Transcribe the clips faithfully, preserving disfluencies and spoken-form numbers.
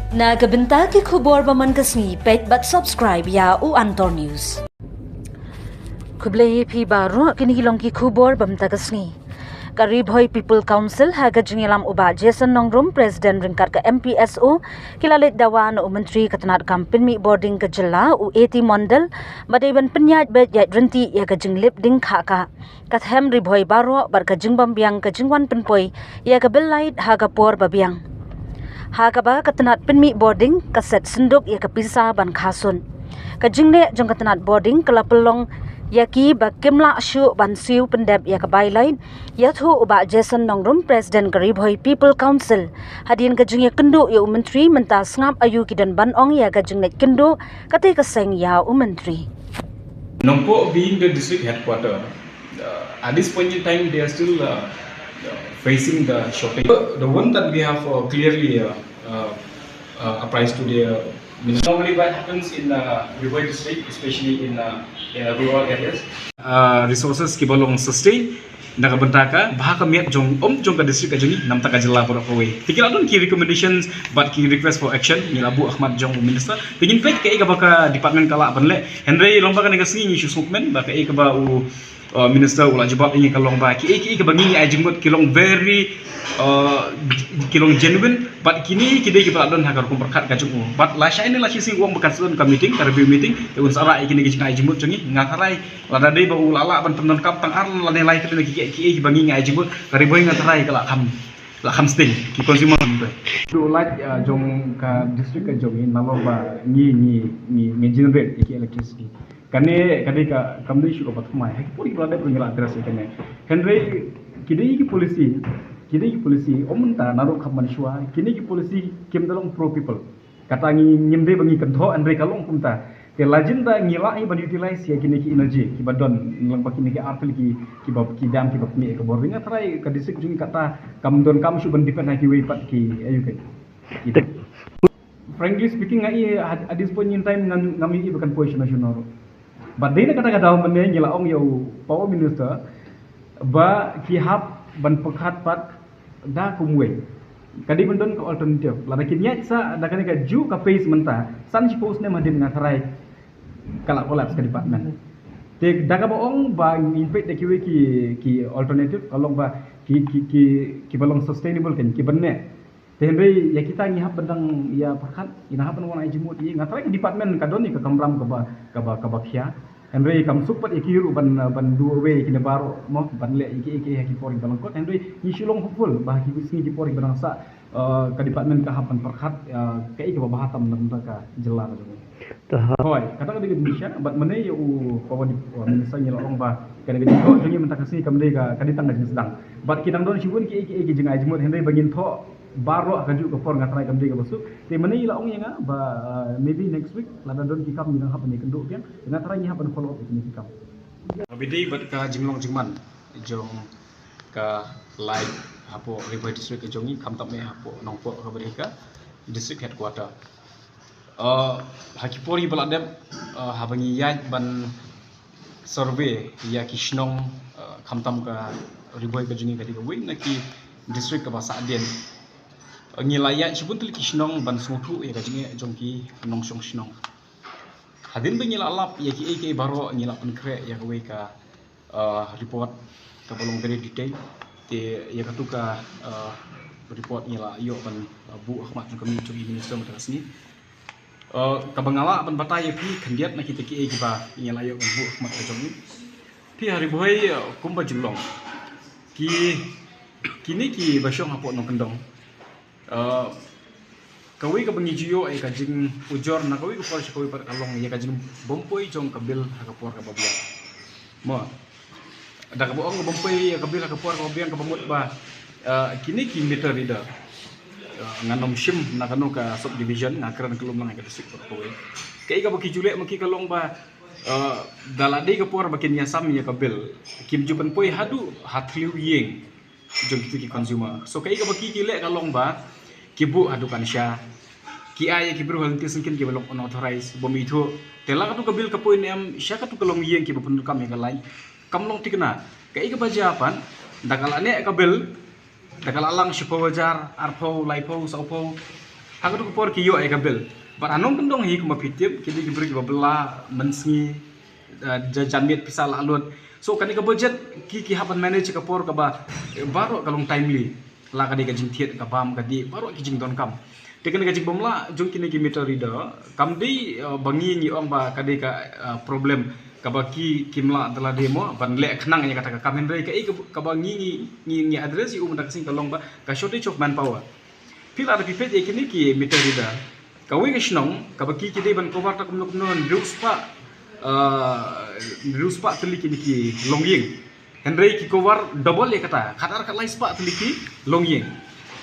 Na ka bynta ki khubor ba man ka sngi, peit bad subscribe ïa u Antor News. Khublei phi baroh, kine ki long ki khubor ba mynta ka sngi. Ka Ri Bhoi People Council ha ka jingïalam u Bah Jason Nongrum, President ryngkat ka M P S O, ki la leit dawa na u Myntri ka tnad kam pynmih bording ka jylla u A T Mondal, ba dei ban pynïaid beit ïaid ryntih ïa ka jinglip ding khah kah, ka them Ri Bhoi baroh bad ka jingbym biang ka jingwan pynpoi ïa ka bill light ha ka por ba biang. Ha kaba ka tnad pynmih bording ka set synduk ïa ka pisa ban kha sun. Ka jingleh jong ka tnad bording ka la pynlong ïa ki ba kim lah shuh ban siew pyndep ïa ka bai light, ïathuh u Bah Jason Nongrum, President ka Ri Bhoi People Council. Hadien ka jingïakynduh ïa u Myntri mynta, sngap aïu ki don ban ong ïa ka jingleit kynduh katei ka seng ïa u Myntri. Nongpoh being the district headquarter, uh, at this point in time, they are still uh, uh, facing the shortage. The one that we have uh, clearly uh, uh, uh, apprised to the minister. Normally, what happens in uh, Ri Bhoi district, especially in uh, in uh, rural areas? Uh, resources kiba long sustain na ka bynta ka bha ka miat jong um jong ka district ka jong ngi, namta ka jylla baroh kawei. Te ki la don ki recommendations bad ki request for action, ngi la buh ha khmat jong u minister. Te ngin peit kaei kaba ka department ka lah ban leh. Hynrei long ba kane ka sngi ngi shu sngewkmen ba kaei kaba u uh, minister u la jubab ïa ngi ka long ba kiei kiei kaba ngi ngi ai jingmut ki long very uh, ki long genuine, bad kine ki dei kiba la don ha ka rukom pyrkhat ka jong u. Bad lashai ne lashisien u ong ba kan sa don ka meeting, ka review meeting, te un sa rah ïa kine ki jingai jingmut jong ngi. Nga tharai lada dei ba u la lah ban pyndonkam tang ar lane lai tylli na ki kiei kiei kiba ngi ngi ai jingmut, ka Ri Bhoi nga tharai ka la kham, la kham sting ki consumer. Te u lait uh, jong ka district ka jong ngi, nalor ba ngi ngi ngi ngi generate ïa ki electricity. Kane ka dei ka, kam dei shuh kaba thymmai. Ha ki por kiba la dep ruh ngi la address ïa kane. Hynrei ki dei ki policy, ki dei ki policy, ym mynta, naduh kham mynshuwa, kine ki policy kim da long pro people. Kata ngi, ngim dei ba ngi kynthoh, hynrei ka long kumta. Te lajin da ngi lah hi ban utilize ïa kine ki energy kiba don, lyngba kine ki ar tylli ki, kiba, ki dam kiba pynmih ïa ka bording. Nga tharai ka district jong ngi kata kam donkam shuh ban depend ha kiwei pat ki, aïu, ki, ki Frankly speaking, nga i at, at this point in time ngam, ngam i ba kan poi shano shano ruh. Bad dei na kata ka daw mynne ngi la ong ïa u Power Minister ba ki hap ban pyrkhat pat da kumwei. Ka dei ban don ka alternative. Lada kin ïaid sa da kane kajuh ka pace mynta, san shiphew snem hadien nga tharai ka la collapse ka department. Te da kaba ong ba ngin peit da kiwei ki, ki alternative, ka long ba ki, ki, ki, kiba long sustainable kan, kiban neh. Te hynrei ïa kita ngi hap ban dang ïa pyrkhat, ngi hap ban wan ai jingmut ïa, nga tharai ka department ka don ïa ka kamram kaba, kaba, kaba khia. Hynrei kam suk pat ïa ki ruh ban, ban do away ïa kine baroh mo, ban leh ïa ki, ïa ki, ïa ki por kiba lyngkot. Hynrei ngi shu long hopeful ba ha ki sngi ki por kiba dang sah, eh, ka department ka hap ban pyrkhat, eh, kaei kaba bha tam na ka jylla ka jong ngi. Hooid, kata ka dei ka jingshisha, bad mynne ïa u Power Dep-, uh, Minister ngi la ong ba ka dei ka jingthoh jong ngi mynta ka sngi kam dei ka, ka dei tang ka jingsdang. Bad ki dang don shibun ki, ki, ki jingai jingmut, hynrei ba ngin thoh baroh ha kajuh ka por nga tharai kam dei kaba suk. Te mynne i la ong ïa nga ba, uh, maybe next week lada don ki kam ngi dang hap ban ïakynduh biang, nga tharai ngi hap ban follow up ïa kine ki kam. Kaba dei bad ka jinglong jingman jong ka light hapoh Ri Bhoi District ka jong ngi, khamtam eh hapoh Nongpoh kaba dei ka district headquarter. Uh, ha ki por kiba la dep, uh, haba ngi ïaid ban survey ïa ki shnong, uh, khamtam ka Ri Bhoi ka jong ngi ka dei kawei na ki district kaba sahdien. Uh, ngi la ïaid shibun tylli ki shnong ban sngewthuh ïa ka jingeh jong ki nongshong shnong. Hadien ba ngi la lap ïa kiei kiei baroh, ngi la pynkhreh ïa kawei ka, uh, report kaba long very detail. Te ïa katu ka, uh, report ngi la ïoh ban, uh, buh ha khmat jong ka, jong i minister mynta ka sngi. Uh, kaba nga lah ban batai ïa phi khyndiat na kita kiei kiba ngi la ïoh ban buh ha khmat ka jong i. Phi ha Ri Bhoi, uh, kumba jinglong, ki, kine kiba shong hapoh nongkyndong, uh, kawei kaba ngi ju ïoh ïa ka jingujor na kawei ka por sha kawei pat ka long ïa ka jingbym poi jong ka bill ha ka por kaba biang. Mo, da kaba ong ka bym poi ïa ka bill ha ka por kaba biang kaba mut ba, uh, kine ki meter reader, uh, ngan ym shim na kano ka subdivision, nga kren kyllum lang ïa ka district baroh kawei. Kaei kaba ki ju leh ma ki ka long ba, uh, da la dei ka por ba kin ïasam ïa ka bill, kim ju pynpoi haduh ha thliew ïing jong kito ki consumer. So kaei kaba ki, ki leh ka long ba ki buh ha dukan sha, ki ai ïa ki briew ha lynti syngkien kiba long unauthorized, bym ithuh. Te la katu ka bill ka poi ne em sha katu ka longïing kiba pyndonkam ïa ka light, kam long thikna. Kaei kaba jia pat, da ka la neh ka bill, da ka la lang shiphew hajar, arphew, laiphew, sawphew, Ha katu ka por ki ïoh ïa ka bill. Bad ha nongkyndong hi kumba phi tip, ki dei ki briew kiba bylla mynsngi, eh, ja-, janmiet pisa la lut. So kane ka budget ki, ki hap ban manage ka por kaba, eh, baroh ka long timely. La ka dei ka jingthied ka bam ka dih, baroh ki jingdonkam. Te kane ka jingbymlah jong kine ki meter reader, kam dei, eh, ba ngi ngi ong ba ka dei ka, eh, problem kaba ki, kim lah da lade mo ban leh khnang ïa kata ka kam, hynrei kaei kaba ngi, ngi, ngi, ngi address ïa u mynta ka sngi ka long ba ka shortage of manpower. Phi lah da phi peit ïa kine ki meter reader. Kawei ka shnong kaba ki, ki dei ban cover ta kumno kumno, hynriew spah, eh, hynriew spah tylli kine ki longïing. Hynrei ki cover double ïa kata, khatar khatlai spah tylli ki longïing.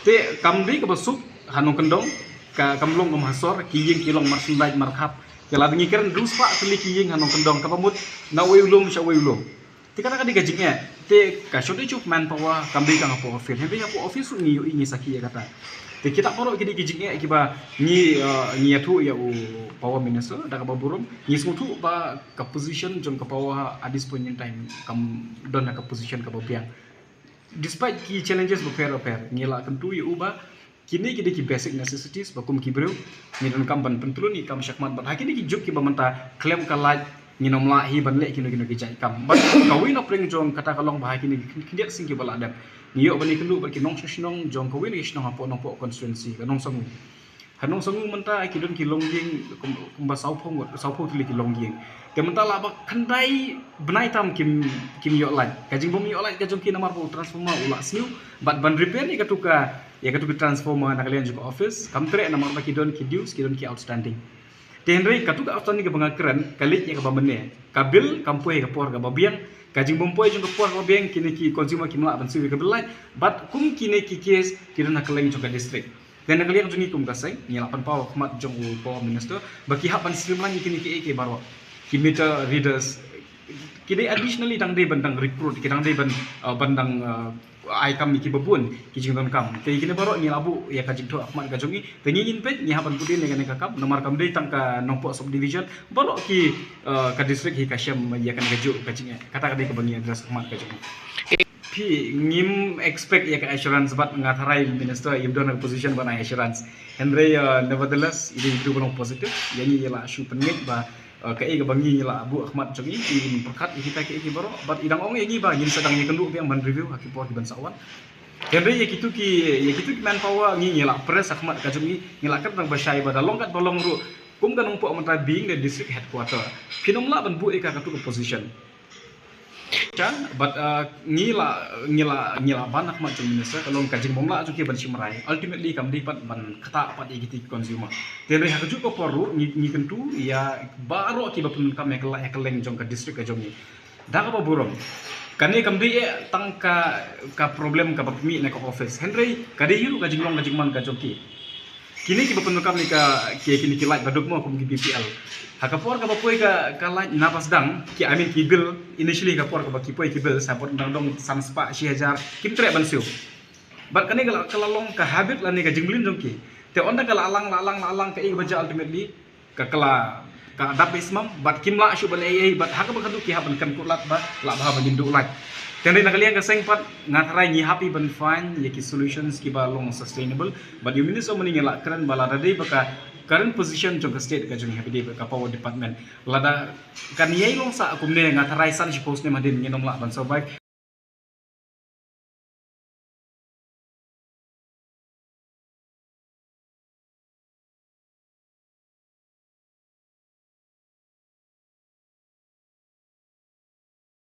Te kam dei kaba suk ha nongkyndong, ka, kam long kum ha sor, ki ïing ki long marsyndaid markhap. Te lada ngi kren hynriew spah tylli ki ïing ha nongkyndong, kaba mut na uwei u lum sha uwei u lum. Te kata ka dei ka jingeh. Te ka shortage of manpower kam dei tang hapoh office, hynrei hapoh office ruh ngi ïohi, ngi sakhi ïa kata. Te kita baroh ki dei ki jingeh kiba ngi, eh, ngi ïathuh ïa u Power Minister da kaba burom. Ngi sngewthuh ba ka position jong ka power at this point in time kam don ha ka position kaba biang. Despite ki challenges bapher bapher, ngi la kyntu ïa u ba kine ki dei ki basic necessities ba kum ki briew ngi donkam ban pyntlun ïa ki kam shakhmat, bad ha kine ki juk kiba mynta khlem ka light ngim lah hi ban leh kino kino ki jait kam. Bad kawei na pdeng jong kata ka long ba ha kine ki khyndiat sngi kiba la dep, ngi ïoh ban ïakynduh bad ki nongshong shnong jong kawei na ki shnong hapoh Nongpoh constituency, ka Nongsongu. Ha Nongsongu mynta ki don ki longïing kum, kumba sawphew ngut, sawphew tylli ki longïing. Te mynta lah ba khyndai bnai tam kim, kim ïoh light. Ka jingbym ïoh light ka jong ki namar ba u transformer u la sniew, bad ban repair ïa katu ka, ïa katu ka transformer na ka liang jong ka office kam treh namar ba ki don ki dues, ki don ki outstanding. Te hynrei katu ka outstanding kaba nga kren ka leit ïa kaba mynne. Ka bill kam poi ha ka por kaba biang. Ka jingbym poi jong ka por kaba biang, kine ki consumer kim lah ban siew ïa ka bill light. Bad kum kine ki case ki don ha kylleng jong ka district. Te na ka liang jong ngi kum ka seng ngi la pynpaw ha khmat jong u Power Minister ba ki hap ban streamline ïa kine kiei kiei baroh. Ki meter readers ki dei additionally dang dei ban dang recruit, ki dang dei ban, uh, ban dang, uh, ai kam ïa kiba bun ki jingdonkam. Te kine baroh ngi la buh ïa ka jingthoh ha khmat ka jong ngi. Te ngi ngin peit ngi hap ban put in ïa kane ka kam namar kam dei tang ka Nongpoh subdivision, baroh ki, uh, ka district hi ka shem ïa kane ka juk ka jingeh. Kata ka dei kaba ngi address ha khmat ka jong ngi. Phi, ngim expect ïa ka assurance bad nga tharai Minister im don ha ka position ban ai assurance. Hynrei, uh, nevertheless i dei i briew ba long positive. Ïa ngi i la shu pynngeit ba, uh, kaei kaba ngi la buh ha khmat jong i, i pyrkhat ïa kita kiei kiei baroh. Bad i dang ong ïa ngi ba ngin sa dang ïakynduh biang ban review ha ki por kiban sa wan. Hynrei ïa kitu ki, ïa kitu ki manpower ngi, ngi la press ha khmat ka jong i, ngi la kyrpad ba shai ba da long katba long ruh. Kum ka Nongpoh mynta being the district headquarter, phin ym lah ban buh ïa ka katu ka position. Cha, bad, uh, ngi la, ngi la, ngi la ban ha khmat jong Minister ka long ka jingbymlah jong ki ban shim rai. Ultimately kam dei pat ban ktah pat ïa kiti ki consumer. Te hynrei ha kajuh ka por ruh ngi, ngi kyntu ïa baroh kiba pyndonkam ïa ka light ha kylleng jong ka district ka jong ngi. Da kaba burom, kane kam dei eh tang ka, ka problem kaba pynmih na ka office, hynrei ka dei hi ruh ka jinglong ka jingman ka jong ki. Kine kiba pyndonkam ïa ka, ki, kine ki light ba duk mo kum ki B P L. Ha ka por kaba poi ka, ka light na ba sdang ki, I mean ki bill, initially ka por kaba ki poi ki bill sa bot dang dong san spah shi hajar, kim treh ban siew. Bad kane ka la, ka la long ka habit lane ka jingmlien jong ki. Te ynda ka la lang, la lang, la lang, kaei kaba jia ultimately, ka, ka la, ka dap beit smam bad kim lah shuh ban ei ei, bad ha kaba khatduh ki hap ban kren kut lad ba lah bha ban ïeng duh light. Te hynrei na ka liang ka seng pat nga tharai ngi hap hi ban find ïa ki solutions kiba long sustainable. Bad ïa u Minister mynne ngi la kren ba lada dei ba ka current position jong ka state ka jong ngi, haba dei ba ka power department, lada kan ïai long sah kumne nga tharai san shiphew snem hadien ngin ym lah ban survive.